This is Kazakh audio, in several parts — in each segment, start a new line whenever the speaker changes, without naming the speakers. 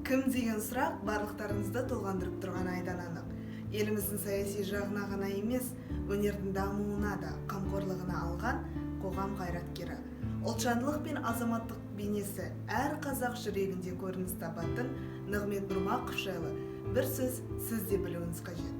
Кім деген сұрақ барлықтарыңызды толғандырып тұрған айдан анық. Еліміздің саяси жағына ғана емес, өнердің дамуына да қамқорлығына алған қоғам қайраткері. Ұлтжандылық пен азаматтық бейнесі әр қазақ жүрегінде көрініс табатын Нығмет Нұрмақов жайлы бір сөз сіз де білуіңіз қажет.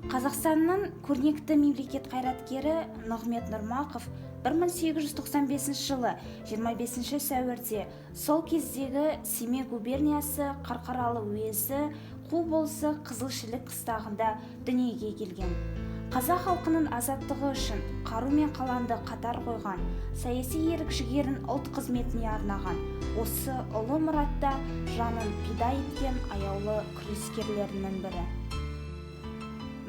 Қазақстанның көрнекті мемлекет қайраткері Нығмет Нұрмақов 1895 жылы 25 сәуірде сол кездегі Семей губерниясы Қарқаралы уезі Қу болысы Қызылшілік қыстағында дүниеге келген. Қазақ халқының азаттығы үшін қару мен қаламды қатар қойған, саяси ерік-жігерін ұлт қызметіне арнаған, осы ұлы мұратта жанын пида еткен аяулы күрескерлерінің бірі.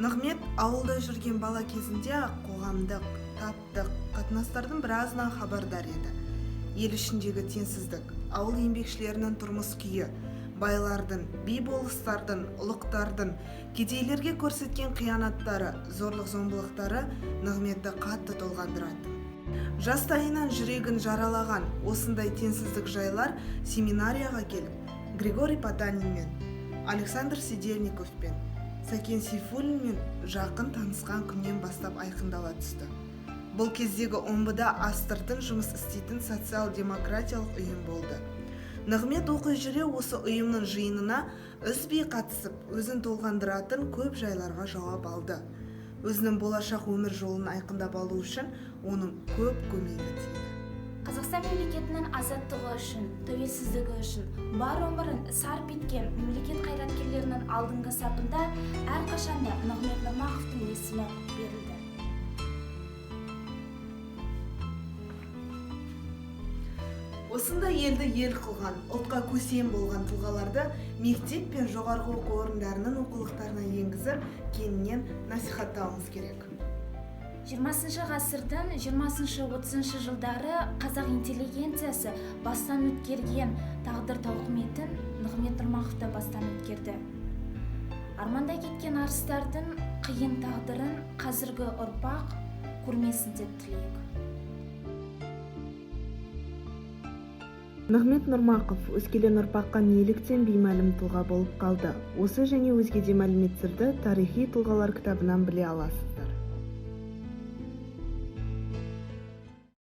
Нығмет ауылда жүрген бала кезінде ақ қоғамдық, таптық қатынастардың біразынан хабардар еді. Ел ішіндегі теңсіздік, ауыл еңбекшілерінің тұрмыс күйі, байлардың, би болыстардың, ұлықтардың кедейлерге көрсеткен қиянаттары, зорлық-зомбылықтары Нығметті қатты толғандыратын. Жастайынан жүрегін жаралаған осындай теңсіздік жайлар семинарияға келіп, Григорий Потанинмен, Александр Сидельниковпен, Сәкен Сейфуллинмен жақын танысқан күннен бастап айқындала түсті. Бұл кездегі Омбыда астыртын жұмыс істейтін социал-демократиялық ұйым болды. Нығмет оқи жүре осы ұйымның жиынына үзбей қатысып, өзін толғандыратын көп жайларға жауап алды. Өзінің болашақ өмір жолын айқындап алу үшін оның көп көмегі тиді.
Қазақстан мемлекетінің азаттығы үшін, тәуелсіздігі үшін бар өмірін сарп еткен мемлекет қайраткерлерінің алдыңғы сапында әрқашанда Нығмет Нұрмақовтың есімі берілді.
Осындай елді ел қылған, ұлтқа көсем болған тұлғаларды мектеп пен жоғарғы оқу орындарының оқулықтарына енгізіп, кеңінен насихаттауымыз керек.
20 ғасырдың 20-30 жылдары қазақ интеллигенциясы бастан өткерген тағдыр тауқыметін Нығмет Нұрмақов та бастан өткерді. Арманда кеткен арыстардың қиын тағдырын қазіргі ұрпақ көрмесін деп тілейік.
Нығмет Нұрмақов өскелең ұрпаққа неліктен беймәлім тұлға болып қалды? Осы және өзге де мәліметтерді тарихи тұлғалар кітабынан біле аласыз.